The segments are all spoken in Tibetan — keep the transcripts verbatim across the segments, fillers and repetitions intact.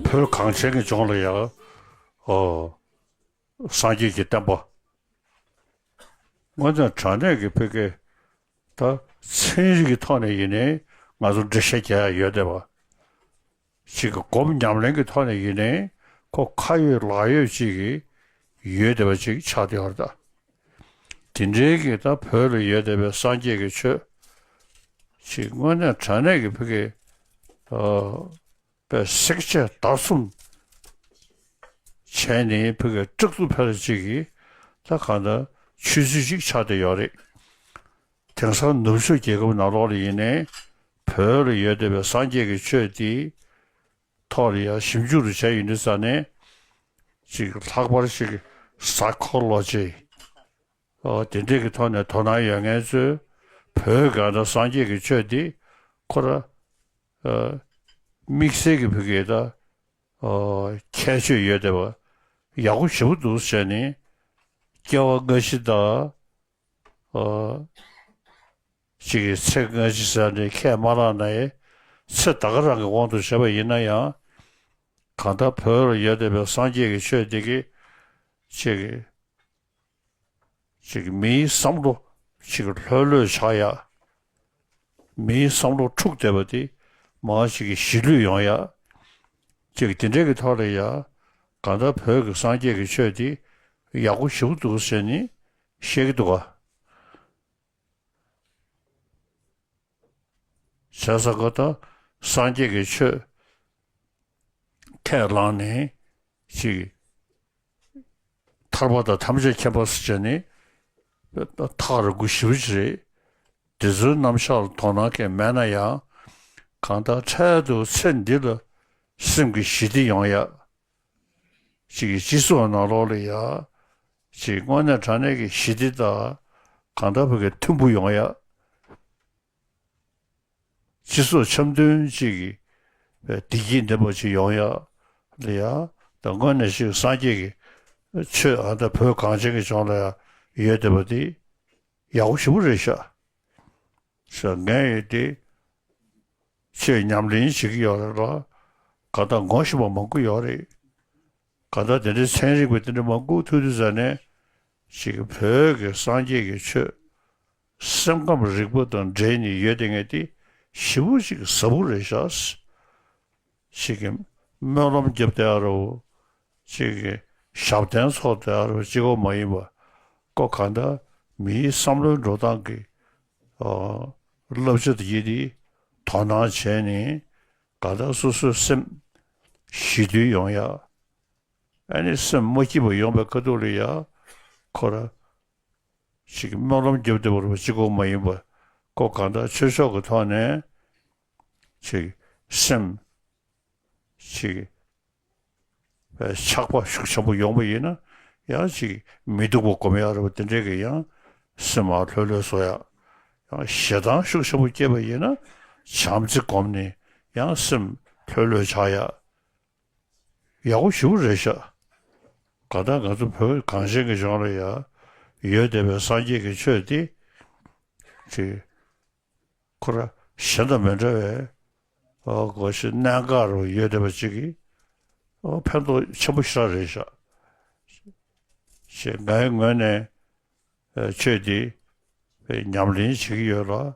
བོད་གངས་ཅན་གྱི་ལྗོངས་ལ་ཡང་ཨོ་སངས་རྒྱས་ཀྱི་བསྟན་པ། དངོས་གནས་དྲང་གནས་ཀྱི་ཕ་གི་ད་ཚན་རིག་གི་ཐོག་ནས་ཡིན་ནའི་ང་ཚོ་འགྲེལ་བཤད་རྒྱག་ཡ་ཡོད་བསྡད་པ། ཅིག་གི་སྒོམ་ཉམས་ལེན་གྱི་ཐོག་ནས་ཡིན་ནའི་ཁོ་ཁ་ཡོད་ལག་ཡོད་ཅིག་གི་ཡོད་བསྡད་པ་ཅིག་ཆགས་བསྡད་ཡོད་རེད་ད། དེ་འདྲའི་གི་ད་བོད་ལ་ཡོད་བསྡད་པའི་སངས་རྒྱས་ཀྱི་ཆོས་ཅིག་དངོས་གནས་དྲང་གནས་ཀྱི་ཕ་གི་ཨ་པའི་བསྲེག་བཅད་བརྡར་གསུམ་བྱས་ནས་ཕ་གི་སྐྲག་སྡུག་འཕེལ་ཅིག་གི་ད་གང་ལྟར་ཆོས་ཚུལ་ཅིག་ཆགས་བསྡད་ཡོད་རེད། དེང་སང་ནུབ་ཕྱོགས་རྒྱལ་ཁབ་ནང་ལོགས་ལ་ཡིན་ནའི་བོད་ལ་ཡོད་བསྡད་པའི་སངས་རྒྱས་ཀྱི་ཆོས་དེའི་ཐོག་ལ་ཡང་ཞིབ་འཇུག་རུ་བྱས་ཡོང་དུས་ཙ་ནས་ཅིག་ལྷག་པར་ཞིག་སའི་ཁོ་ལོ་ཇི་ཨོ་དེ་འདྲས་ཀྱི་ཐོག་ནས་དོ་སྣང་ཡོད་མཁན་ཚོས་བོད་གང་ལྟར་སངས་རྒྱས་ཀྱི་ཆོས་འདི་ཁོ་ར་ཨ་དམིགས་བསལ་གྱི་ཕ་གི་ད་ཨོ་ཁྱད་ཆོས་ཡོད་བསྡད་པ་ཡག་པོ་ཞེ་པོ་འདུག་ཟེར་ནས་སྐྱེ་བ་སྔ་ཕྱི་དང་ཨོ་ཅིག་གི་ཚེ་སྔ་ཕྱི་ཟེར་ནས་ཁས་མ་བླངས་ན་ཡང་ཚེ་ད་ག་རང་གི་དབང་དུ་བྱས་པ་ཡིན་ན་ཡང་གང་ལྟར་བོད་ལ་ཡོད་བསྡད་པའི་སངས་རྒྱས་ཀྱི་ཆོས་འདི་གི་ཅིག་གི་ཅིག་མིའི་བསམ་བློ་ཅིག་ལྷོད་ལྷོད་ཆགས་ཡ། མིའི་བསམ་བློ་འཁྲུགས་བསྡད་པ་དེ་མར་ཅིག་གི་ཞི་ལྷོད་ཡོང་ཡ། ཅིག་དེ་འདྲས་ཀྱི་ཐོག་ལ་ཡ་གང་ལྟར་བོད་ཀྱི་སངས་རྒྱས་ཀྱི་ཆོས་དེ་ཡག་པོ་ཞེ་པོ་འདུག་ཟེར་ནས་བཤད་ཀྱི་འདུག་ག། བྱས་ཙང་ཀ་ད་སངས་རྒྱས་ཀྱི་ཆོས་ཁས་བླངས་ནས་ཅིག་ཐར་པ་དང་ཐམས་ཅད་མཁྱེན་པ་ཟེར་བྱས་ནས་ཐག་རིང་པོ་ཞེ་པོ་ཅིག་རེད། དེ་ཚོའི་རྣམ་གཞག་ལ་དོ་སྣང་གང་མེད་ན་ཡང་གང་ལྟར་འཕྲལ་དུ་ཚེ་འདི་ལ་སེམས་ཀྱི་ཞི་བདེ་ཡོང་ཡ། ཅིག་གི་སྤྱི་ཚོགས་ནང་ལོགས་ལ་ཡ། ཅིག་དངོས་གནས་དྲང་གནས་ཀྱི་ཞི་བདེ་དང་གང་ལྟར་བོད་ཀྱི་མཐུན་པོ་ཡོང་ཡ། སྤྱི་ཚོགས་འཆམ་མཐུན་ཅིག་གི་བདེ་སྐྱིད་ལྡན་པ་ཅིག་ཡོང་ཡ་ལ་ཡ། ད་དངོས་གནས་ཤིག་སངས་རྒྱས་ཀྱི་ཆོས་ཨ་ད་བོད་གངས་ཅན་གྱི་ལྗོངས་ལ་ཡ་ཡོད་བསྡད་པ་དེ་ཡག་པོ་ཞེ་པོ་རེད་ཤག་ཟེར་ངས་ཡོད་དེ། ཆོས་ཉམས་ལེན་བྱེད་ཀྱི་ཡོད་རེད་ལ། གང་ལྟར་ངོ་ཤེས་པ་མང་པོ་ཡོད་རེད། གང་ལྟར་དེ་འདྲའི་ཚན་རིག་པ་དེ་འདྲ་མང་པོ་ཐུག་དུས་ཙ་ནས་ཅིག་བོད་ཀྱི་སངས་རྒྱས་ཀྱི་ཆོས་སེམས་ཁམས་རིག་པ་དང་འབྲེལ་ནས་ཡོད་དེ་ངས་དེ་ཞེ་པོ་ཅིག་ཟབ་པོ་རེད་ཤག་ཅིག་གི་སྨོན་ལམ་རྒྱབ་བསྡད་ཡ་རོ། ཅིག་གི་ཞབས་བརྟན་ཚོགས་བསྡད་ཡ་རོ་གཅིག་པོ་མ་ཡིན་པ། ཀོ་གང་ལྟར་མིའི་བསམ་བློའི་འགྲོ་སྟངས་ཀྱི་ཨ་བསླབ་བྱ་དེ་ཡིན་དེ་དོ་སྣང་བྱས་ནས་གང་ལྟར་སོ་སོའི་སེམས་ཞི་དུལ་ཡོང་ཡ། ཨ་ནི་སེམས་མ་སྐྱིད་པ་ཡོང་པའི་ཁ་ཐུག་ལ་ཡ་ཁོ་ར་ཅིག་སྨོན་ལམ་རྒྱབ་བསྡད་པ་རེད་པ་གཅིག་པོ་མ་ཡིན་པ། ཁོ་གང་ལྟར་ཆོས་ཕྱོགས་ཀྱི་ཐོག་ནས་ཅིག་སེམས་ཅིག་ཆགས་པ་ཤུགས་ཆེན་པོ་ཡོང་པ་ཡིན་ན་ཡང་ཅིག་མི་སྡུག་པ་སྒོམ་ཡག་རེད་པ་དེ་འདྲས་ཀྱི་ཡང་སེམས་ཨ་ལྷོད་ལྷོད་བཟོ་ཡག་ཡང་ཞེ་སྡང་ཤུགས་ཆེན་པོ་སྐྱེས་པ་ཡིན་ན་བྱམས་བརྩེ་སྒོམ་ནས་ཡང་སེམས་ལྷོད་ལྷོད་ཆགས་ཡག་ཡག་པོ་ཞེ་པོ་རེད་ཤག་གང་ལྟར་ང་ཚོ་བོད་གངས་ཅན་གྱི་ལྗོངས་ལ་ཡ་ཡོད་བསྡད་པའི་སངས་རྒྱས་ཀྱི་ཆོས་འདི་ཅིག་ཁོ་ར་གཞན་དང་མི་འདྲ་བའི་ཨོ་གོ་ཤེས་གནད་འགག་རུ་ཡོད་བསྡད་པ་ཅིག་གིས་ཨོ་ཕན་ཐོགས་ཆེན་པོ་ཞེ་དྲག་རེད་ཤག་ཅེས་ངའི་ངོས་ནས་ཨ་ཆོས་འདི་ཉམས་ལེན་བྱེད་ཀྱི་ཡོད་ལ་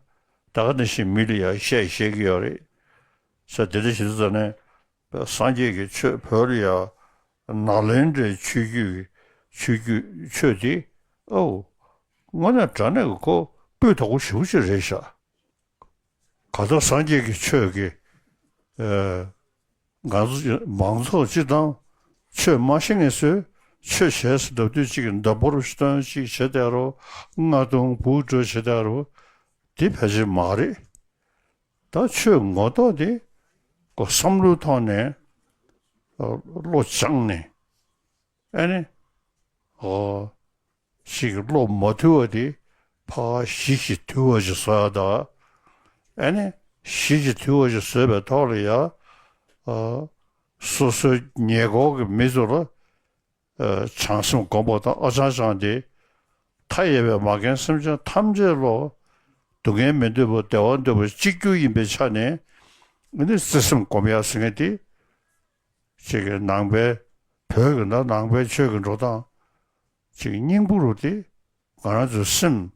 ད་ག་ནང་བཞིན་མི་ལ་ཡང་བཤད་བཤད་ཀྱི་ཡོད་རེད། ས་དེ་འདྲ་ཞིག་ཏུ་ཙ་ནས། སངས་རྒྱས་ཀྱི་ཆོས་བོད་ལ་ཡང་ནཱ་ལེནྡྲའི་ཆོས་བརྒྱུད་ཀྱི་ཆོས་བརྒྱུད་ཆོས་དེ་ཨོ་དངོས་གནས་དྲང་གནས་ཀྱི་ཁོ་སྤུས་དག་པོ་ཞེ་པོ་ཅིག་རེད་ཤག་གང་ལྟར་སངས་རྒྱས་ཀྱི་ཆོས་ཀྱི་ཨ་ང་ཚོ་མང་ཚོགས་སྤྱི་དང་ཆོས་མ་ཤེས་མཁན་ཚོས་ཆོས་བྱས་ཟེར་ལབ་དུས་གཅིག་གི་མདའ་འབོར་སྟོན་གཅིག་བྱེད་དེ་རོ་རྔ་རྡུང་འབུ་སྒྲོ་བྱེད་དེ་རོ་དེ་ཕལ་ཆེར་མ་རེད། ད་ཆོས་ངོ་ཐོག་དེ་ཁོ་བསམ་བློའི་ཐོག་ནས་བློ་སྦྱངས་ནས་ཨ་ནི་ཨོ་ཞིག་བློ་མ་དུལ་བ་དེ་ཕར་ཞི་ཞིང་དུལ་བ་ཞིག་བཟོ་ཡ་ད་ཨ་ནི་ཞི་ཞིང་དུལ་བ་ཞིག་བཟོས་པའི་ཐོག་ལ་ཡ་ཨོ་སོ་སོའི་ཉེ་འཁོར་གྱི་མི་ཚོ་ལ། བྱང་སེམས་སྒོམ་པ་དང་ཨ་ཅང་ཅང་དེ་མཐའ་ཡས་པའི་མ་རྒན་སེམས་ཅན་ཐམས་ཅད་ལོ་སྡུག་བསྔལ་མི་འདོད་པ་བདེ་བ་འདོད་པ་གཅིག་གྱུར་ཡིན་པའི་ཆ་ནས་ཨ་ནི་བརྩེ་སེམས་སྒོམ་ཡག་ཟེར་མཁན་དེ་ ཅིག་གི་ནང་པའི་བོད་ཀྱི་ན་ནང་པའི་ཆོས་ཀྱི་འགྲོ་སྟངས་ཅིག་སྙིང་པོ་རུ་དེ་ང་རང་ཚོའི་སེམས་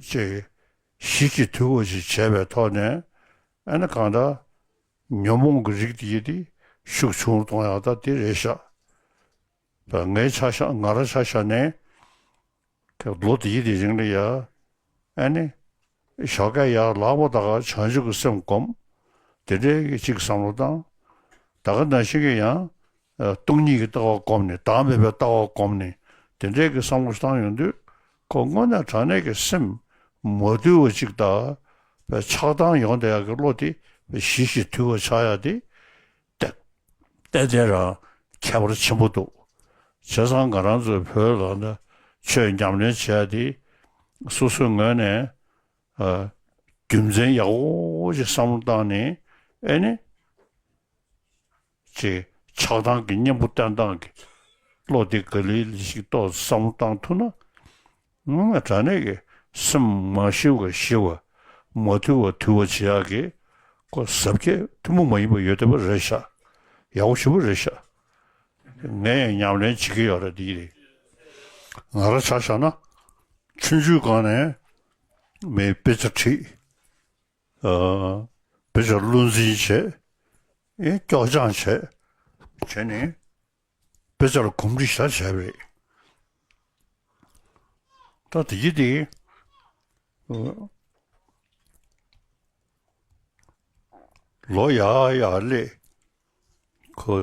ཅིག་གཞི་ཅིག་དུལ་བ་ཞིག་བྱས་པའི་ཐོག་ནས། ཨ་ནི་གང་ལྟར་ཉོན་མོངས་ཀྱི་རིགས་དེ་ཡི་དེ་ཤུགས་ཆུང་རུ་གཏོང་ཡག་ད་དེ་རེད་ཤག་ངའི་ཆ་བཞག་ང་རང་ཆ་བཞག་ནས་ལོ་དེའི་དེ་རིང་ལ་ཡ། ཨ་ནི་ཞོགས་ཀས་ཡར་ལངས་པ་ད་ག་བྱང་ཆུབ་ཀྱི་སེམས་སྒོམ། དེ་འདྲའི་གི་གཅིག་བསམ་བློ་བཏང་། ད་ག་ནང་བཞིན་གྱི་ཡང་སྟོང་ཉིད་ཀྱི་ལྟ་བ་སྒོམ་ནས་བདག་མེད་པའི་ལྟ་བ་སྒོམ་ནས་དེ་འདྲའི་གི་བསམ་བློ་བཏང་ཡོང་དུས། ཁོ་དངོས་གནས་དྲང་གནས་ཀྱི་སེམས་མ་དུལ་བ་ཅིག་དང་ཆགས་སྡང་ཡོང་བསྡད་ཡག་གི་བློ་དེ་ཞི་ཞིང་དུལ་བ་ཆགས་ཡག་དེ། ཏན་ཏན་རང་ཁྱད་པར་ཆེན་པོ་འདུག་བྱས་ཙང་ང་རང་ཚོའི་བོད་ལ་ན་ཆོས་ཉམས་ལེན་བྱས་ཏེ། སོ་སོའི་ངོས་ནས་ཨ་རྒྱུ་མཚན་ཡག་པོ་ཞིག་བསམ་བློ་བཏང་ནས། ཨེ་ནི་ཅིག་ཆགས་སྡང་གི་གཉེན་པོ་བསྟེན་སྟངས་ཀྱི་བློ་དེ་ག་ལེ་ལེ་ཞིག་ཏོག་ཙམ་བསམ་བློ་བཏང་ཐུབ་ན། ངོ་མ་དྲང་གནས་ཀྱི་སེམས་མ་ཞི་བ་ཞི་བ། མ་དུལ་བ་དུལ་བ་བྱེད་ཡག་གི་ཁོ་གཟབ་རྒྱས་ཐུན་མོང་མ་ཡིན་པ་ཡོད་བསྡད་པ་རེད་ཤག་ཡག་པོ་ཞེ་པོ་རེད་ཤག་ངས་ཡང་ཉམས་ལེན་བྱེད་ཀྱི་ཡོད་རེད། འདི་རེད། ང་རང་ཆ་བཞག་ན་ཆུང་ཆུང་སྒང་ནས་མི་དཔེ་ཆ་ཁྲིད། ཨ་དཔེ་ཆ་བློ་འཛིན་བྱས། ཨེ་སྐྱོར་སྦྱང་བྱས། བྱས་ནས། དཔེ་ཆ་ལ་གོམས་འདྲིས་ཞེ་དྲག་བྱས་པ་རེད། ད་དེ་གི་དེ་ལོ་ཡར་ཡར་སླེབས། ཁོ་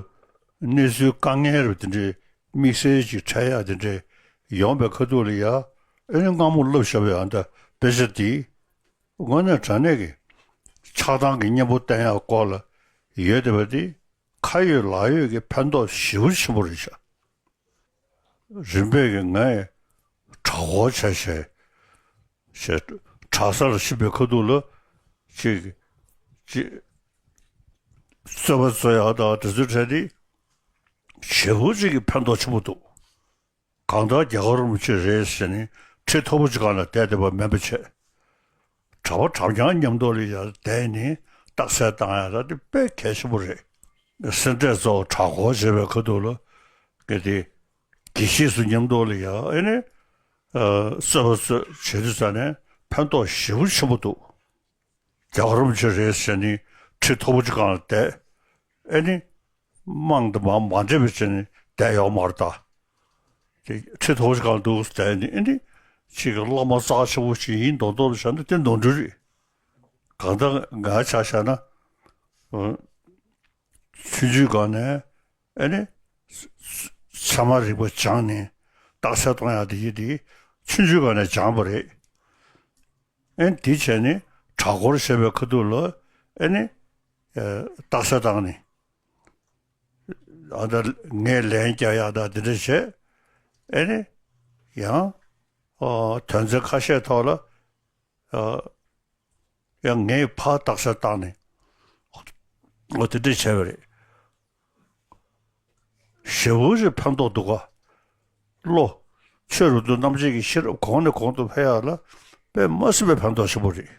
གནས་ཚུལ་དཀའ་ངལ་རུ་དེ་འདྲའི་དམིགས་བསལ་གྱི་འཕྲད་ཡག་དེ་འདྲའི་ཡོང་པའི་ཁ་ཐུག་ལ་ཡ། ཨེ་ནི་སྔ་མོ་བསླབས་བཞག་པའི་ཨ་ད་དཔེ་ཆ་དེ་དངོས་གནས་དྲང་གནས་ཀྱི་ཆགས་སྡང་གི་གཉེན་པོ་བསྟེན་ཡག་སྐོར་ལ་ཡོད་བསྡད་པ་དེ། ཁ་ཡོད་ལག་ཡོད་ཀྱི་ཕན་ཐོགས་ཞེ་པོ་ཆེན་པོ་རེད་ཤག་རིམ་པས་ཀྱི་ངས་གྲྭ་སྐོར་བྱས་བྱས་བྱས། གྲྭ་ས་ལ་ཕྱིན་པའི་ཁ་ཐུག་ལ་ཅིག་ཅིག་རྩོད་པ་རྩོད་ཡག་དང་དེ་ཚོའི་གྲས་དེ་ཞེ་པོ་ཅིག་གི་ཕན་ཐོགས་ཆེན་པོ་འདུག་གང་ལྟར་རྒྱལ་བ་རིན་པོ་ཆེ་རེད་ཟེར་ནས་ཁྲི་མཐོ་པོ་ཅིག་སྒང་ལ་བསྡད་བསྡད་པ་མིན་པ་བྱས། གྲྭ་པ་གྲྭ་རྐྱང་མཉམ་དུ་ལ་ཡར་བསྡད་ནས་རྟགས་གསལ་བཏང་ཡག་ད་དེ་དཔེ་གལ་ཆེན་པོ་རེད། སེ་འབྲས་ཚོ་གྲྭ་སྐོར་བྱེད་པའི་ཁ་ཐུག་ལ་གལ་ཏེ་དགེ་བཤེས་སུ་མཉམ་དུ་ལ་ཡར་ཨེ་ནས་རྩོད་པ་རྩོད་བྱེད་དུས་ཙ་ནས་ཕན་ཐོགས་ཞེ་པོ་ཆེན་པོ་འདུག་རྒྱལ་བ་རིན་པོ་ཆེ་རེད་ཟེར་ནས་ཁྲི་མཐོ་པོ་ཅིག་སྒང་ལ་བསྡད། ཨེ་ནི། དམངས་དང་མ་མ་འདྲེས་པའི་ཆ་ནས་བསྡད་ཡོད་མ་རེད་ད། དེ་ཁྲི་མཐོ་པོ་ཅིག་སྒང་ལ་འདུག་བསྡད་ནས་ཨེ་ནི། ཅིག་གི་བླ་མ་རྩ་ཆེ་པོ་ཞིག་ཡིན་མདོག་མདོག་ལ་བྱས་ན་དེ་ནོར་འཁྲུལ་རེད། གང་ལྟར་ང་ཆ་བཞག་ན། ཆུང་ཆུང་སྒང་ནས་ཨེ་ནི། ཚད་མ་རིག་པ་སྦྱངས་ནས་རྟགས་གསལ་གཏོང་ཡག་དེ་ཡིན་དེ་ཆུང་ཆུང་སྒང་ནས་སྦྱངས་པ་རེད། ཨེ་ནི་དེ་བྱས་ནས་གྲྭ་སྐོར་བྱས་པའི་ཁ་ཐུག་ལ་ཨེ་ནི། རྟགས་གསལ་བཏང་ནས། ཨ་ད་ངས་ལན་རྒྱག་ཡག་ད་དེ་འདྲ་བྱས། ཨེ་ནི། ཡང་། ཨ་དོན་ཚན་ཁ་ཤས་ཐོག་ལ། ཨ་ཡང་ངས་ཕར་རྟགས་གསལ་བཏང་ནས། ཨོ་དེ་འདྲ་བྱས་པ་རེད། ཞེ་པོ་ཅིག་ཕན་ཐོགས་འདུག་ག་བློ། ཆོས་རབ་ཏུ་རྣམ་འབྱེད་ཀྱི་ཤེས་རབ་གོང་ནས་གོང་དུ་འཕེལ་ཡག་ལ་དཔེ་མ་སྲིད་པའི་ཕན་ཐོགས་ཆེན་པོ་རེད།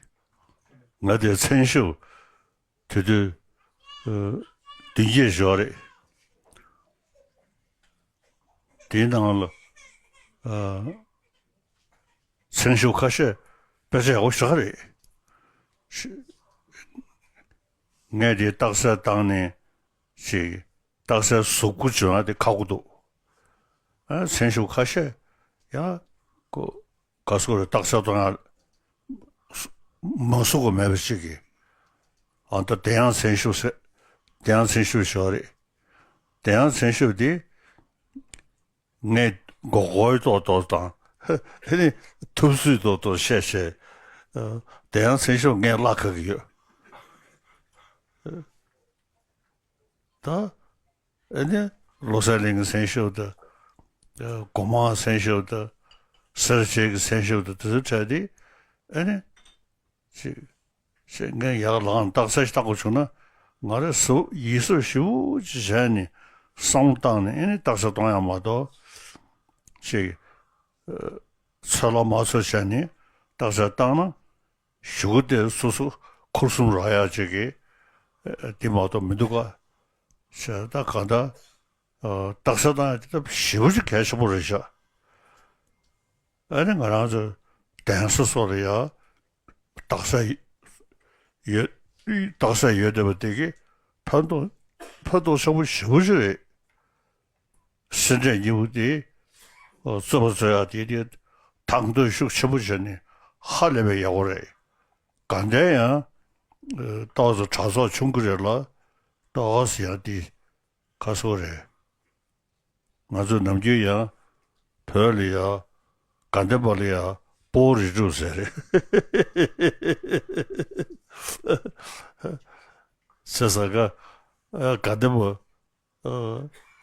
ང་དེ་མཚན་ཞབས་དེ་དུས་ཨ་བདུན་བརྒྱད་ཞོག་རེད། དེའི་ནང་ལ་ཨ་མཚན་ཞབས་ཁ་ཤས་དཔེ་ཆ་ཡག་པོ་ཞེ་དྲག་རེད། ཤི་ངས་དེ་རྟགས་གསལ་བཏང་ནས་ཅིག་རྟགས་གསལ་གཟུགས་པོ་བྱུང་ན་དེ་ཁག་པོ་འདུག་ཨ་མཚན་ཞབས་ཁ་ཤས་ཡང་ཁོ་ག་སོ་རེ་རྟགས་གསལ་གཏོང་ཡག་མ་གཟུགས་པོ་མེད་པ་ཞིག་གིས། ཨ་ད་དེ་ཡང་མཚན་ཞབས་ཟེར། དེ་ཡང་མཚན་ཞབས་ཞོག་རེད། དེ་ཡང་མཚན་ཞབས་དེ་ངས་མགོ་སྐོར་ཏོག་ཏོག་དང་། ཧེ་ནི་ཐུབ་ཚོད་ཏོག་ཏོག་བཤད་བཤད། ཨ་དེ་ཡང་མཚན་ཞབས་ངས་བརླག་ག་གི་ཡོད། ད་ཨེ་ནི་བློ་གསལ་གླིང་གི་མཚན་ཞབས་དང་། སྒོ་མང་མཚན་ཞབས་དང་། སེར་བྱེས་ཀྱི་མཚན་ཞབས་དང་དེ་ཚོ་བྲལ་ཏེ། ཨེ་ནི་ཅིག་ཅིག་ངས་ཡར་ལངས་རྟགས་གསལ་ཞིག་བཏང་དགོས་བྱུང་ན། ང་རང་གཟབ་ཡིད་གཟབ་ཞེ་པོ་ཅིག་བྱས་ནས་བསམ་བློ་བཏང་ནས་ཨེ་ནི་རྟགས་གསལ་གཏོང་ཡག་མ་གཏོགས། ཅིག་ཚོད་ལ་མ་ཚོད་བྱས་ནས་རྟགས་གསལ་བཏང་ན། གཞུག་གུ་དེ་སོ་སོ་འཁོར་གསུམ་རག་ཡག་ཅིག་གི་ ཨ་འདི་མ་གཏོགས་མི་འདུག་ག་ཟེར། ད་གང་ལྟར་ཨ་རྟགས་གསལ་བཏང་ཡ་དེ་ད་ཞེ་པོ་ཅིག་གལ་ཆེན་པོ་རེད་ཤག་ཨ་ནི་ང་རང་ཚོ་གདན་ས་སོགས་ལ་ཡ་རྟགས་གསལ་ཡོད། རྟགས་གསལ་ཡོད་བསྡད་པ་དེ་གི་ཕན་ཐོགས་ཕན་ཐོགས་ཆེན་པོ་ཞེ་པོ་ཅིག་རེད། སེ་འབྲས་གཉིས་པོ་དེ་རྩོད་པ་རྩོད་ཡག་དེ་དེ་དང་དོད་ཤུགས་ཆེན་པོ་བྱས་ནས་ཧ་ལས་པའི་ཡག་པོ་རེད། དགའ་ལྡན་ཡང་ཏོག་ཙམ་གྲྭ་ཚོགས་ཆུང་གི་རེད་ལ། ཏོག་ཙམ་ཡང་དེ་ཁ་སོ་རེད། ང་ཚོ་ནམ་རྒྱུན་ཡང་བོད་ལ་ཡ་དགའ་ལྡན་པ་ལ་ཡ་སྤོ་རི་གྲུབ་ཟེར་རེད། ཟེར་ས་ག་དགའ་ལྡན་པ། ཨ་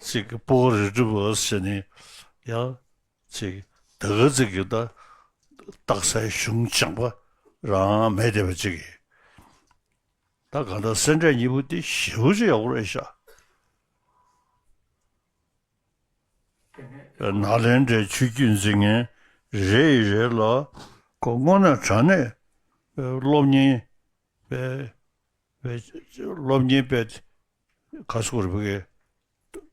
ཅིག་སྤོ་རི་གྲུབ་ཟེར་ནས་ཡང་ཅིག་ད་ག་ཅིག་གི་ད་རྟགས་གསལ་གཞུང་སྦྱངས་པ་རང་མེད་བསྡད་པ་ཅིག་གིས། ད་གང་ལྟར་སེ་འབྲས་གཉིས་པོ་དེ་ཞེ་པོ་ཅིག་ཡག་པོ་རེད་ཤག་ནཱ་ལེནྡྲའི་ཆོས་བརྒྱུད་འཛིན་མཁན་རེ་ཡི་རེ་ལ་ཁོ་དངོས་གནས་དྲང་གནས་སློབ་གཉེར་པའི་པའི་སློབ་གཉེར་པའི་ཁ་སུ་རི་བོ་གི་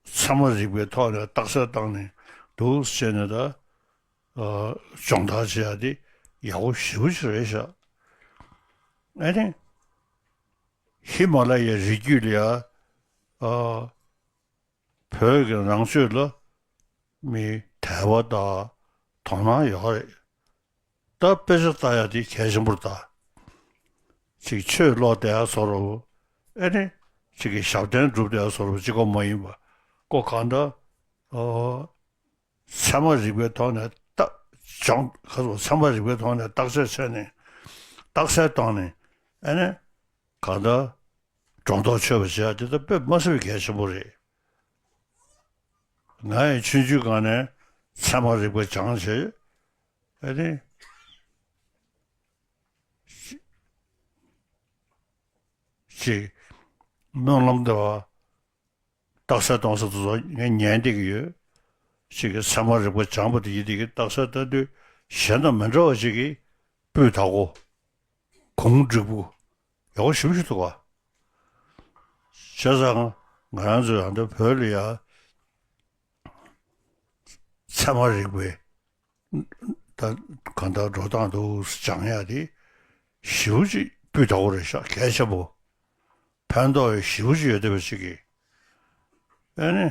ཚད་མ་རིག་པའི་ཐོག་ནས་རྟགས་གསལ་བཏང་ནས་འདུག་ཟེར་ནས་ད་སྦྱོང་བརྡར་བྱེད་ཡ་དེ་ཡག་པོ་ཞེ་པོ་ཅིག་རེད་ཤག་ཨ་ནི་ཧི་མ་ལ་ཡའི་རི་རྒྱུད་ལ་ཡ་བོད་ཀྱི་ནང་ཆོས་ལ་མི་དད་པ་དང་དོ་སྣང་ཡོད་རེད། ད་དཔེ་ཆ་ལྟ་ཡ་དེ་གལ་ཆེན་པོ་རེད་ད། ཅིག་ཆོས་ཀློག་བསྡད་ཡ་བཟོ་འདྲ་བོ། ཨེ་ནི་ཅིག་གི་ཞབས་བརྟན་སྒྲུབ་བསྡད་ཡ་བཟོ་འདྲ་བོ་གཅིག་པོ་མ་ཡིན་པ། ཁོ་གང་ལྟར་ཨོ་ཚད་མ་རིག་པའི་ཐོག་ནས་རྟགས་སྦྱོང་ག་ཚོད་ཚད་མ་རིག་པའི་ཐོག་ནས་རྟགས་གསལ་བྱས་ནས་རྟགས་གསལ་བཏང་ནས་ཨེ་ནི་གང་ལྟར་སྒྲོ་འདོགས་ཆོད་པ་བྱེད་ཡ་དེ་ད་དཔེ་མ་སྲིད་པའི་གལ་ཆེན་པོ་རེད། ང་ཡང་ཆུང་ཆུང་སྒང་ནས་ཚད་མ་རིག་པ་སྦྱངས་བྱས། ཨ་ནི། ཅིག་སྨོན་ལམ་འདེབས་པ། རྟགས་གསལ་གཏོང་ས་དེ་ཚོ་ངས་ཉན་བསྡད་ཀྱི་ཡོད། ཅིག་གི་ཚད་མ་རིག་པ་སྦྱངས་པ་དེ་ཡིན་དེ་གི་རྟགས་གསལ་ལྟ་དུས་གཞན་དང་མི་འདྲ་བ་ཅིག་གི་སྤུས་དག་པོ། གུང་འགྲིག་པོ། ཡག་པོ་ཞེ་པོ་ཞིག་འདུག་ག་བྱས་ཙང་ང་རང་ཚོ་ཡང་ད་བོད་ལ་ཡ་ཚད་མ་རིག་པའི་ད་གང་ལྟར་འགྲོ་སྟངས་འདུག་སྦྱང་ཡ་དེ་ཞེ་པོ་ཅིག་སྤུས་དག་པོ་རེད་ཤག་གལ་ཆེན་པོ། ཕན་ཐོགས་ཡང་ཞེ་པོ་ཅིག་ཡོད་བསྡད་པ་ཅིག་གིས། ཨ་ནི།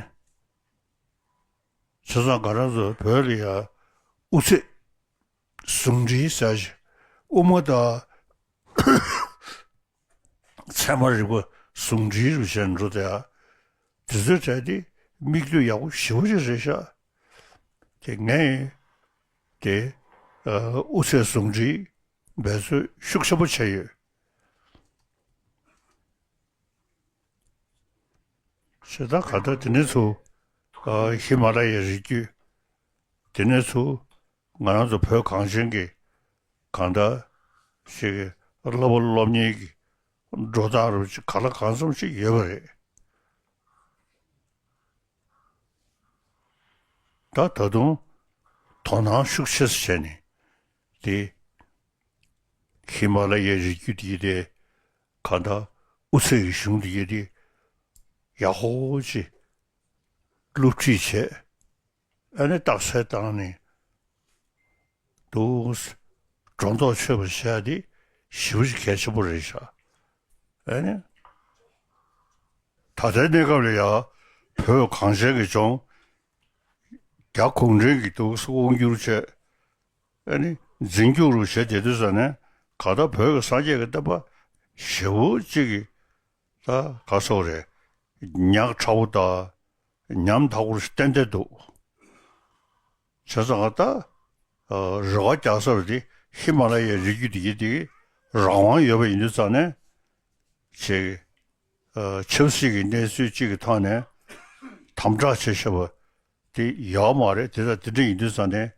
བྱས་ཙང་ང་རང་ཚོ་བོད་ལ་ཡ་དབུ་ཚད་ཟུང་འབྲེལ་ཟེར་ཞིག་དབུ་མ་དང་ཚད་མ་རིག་པ་ཟུང་འབྲེལ་རུ་བྱས་འགྲོ་དེ་ཡ། དེ་ཚོའི་གྲས་དེ་མིག་ལྟོས་ཡག་པོ་ཞེ་པོ་ཅིག་རེད་ཤག་དེ་ངས་དེ་ཨ་དབུ་ཚད་ཟུང་འབྲེལ་འབད་རྩོལ་ཤུགས་ཆེན་པོ་བྱས་ཡོད། ཞེ་དྲག་ག་ད་དེ་ནས་ཚུར་ཨ་ཧི་མ་ལ་ཡའི་རི་རྒྱུད། དེ་ནས་ཚུར་ང་རང་ཚོ་བོད་གངས་ཅན་གྱི་གང་ལྟར་ཞིག་གི་བསླབ་པ་སློབ་གཉེར་གྱི་འགྲོ་སྟངས་རུ་ཅིག་ག་ལ་གང་འཚམ་ཞིག་ཡོད་པ་རེད། ད་ད་དུང་དོ་སྣང་ཤུགས་ཆེ་ཙམ་བྱས་ནས་དེ་ཧི་མ་ལ་ཡའི་རི་རྒྱུད་དེ་དེ་གང་ལྟར་དབུ་ཚད་ཀྱི་གཞུང་དེ་དེ་ཡག་པོ་ཅིག་སློབ་ཁྲིད་བྱས། ཨ་ནི་རྟགས་གསལ་བཏང་ནས་འདུག་སྒྲོ་འདོགས་ཆོད་པ་བྱས་ཏེ་ཞེ་པོ་ཅིག་གལ་ཆེན་པོ་རེད་ཤག་ཨ་ནི། ད་ལྟའི་གནས་སྐབས་ལ་ཡ་བོད་གངས་ཅན་གྱི་ལྗོངས་རྒྱ་གུང་ཁྲན་གྱིས་འདུག་དབང་བསྒྱུར་བྱས། ཨ་ནི་འཛིན་སྐྱོང་རུ་བྱས་བསྡད་དུས་ཙ་ནས་གང་ལྟར་བོད་ཀྱི་སངས་རྒྱས་ཀྱི་བསྟན་པ་ཞེ་པོ་ཅིག་གི་ད་ག་སོགས་རེད། ཉག་ཕྲ་བོ་དང་ཉམ་ཐག་པོ་ཞིག་ཏན་ཏན་འདུག་བྱས་ཙང་ད་རེ་བ་རྒྱག་ས་རེད་དེ་ཧི་མ་ལ་ཡའི་རི་རྒྱུད་དེ་གི་དེ་རང་དབང་ཡོད་པ་ཡིན་དུས་ཙང་ནས་ཅིག་ཆབ་སྲིད་ཀྱི་གནས་ཚུལ་གཅིག་གི་ཐོག་ནས་དམ་དྲག་བྱེད་ཤེས་པ་དེ་ཡོད་མ་རེད། དེ་ལྟ་དེ་འདྲ་ཡིན་དུས་ཙང་ནས་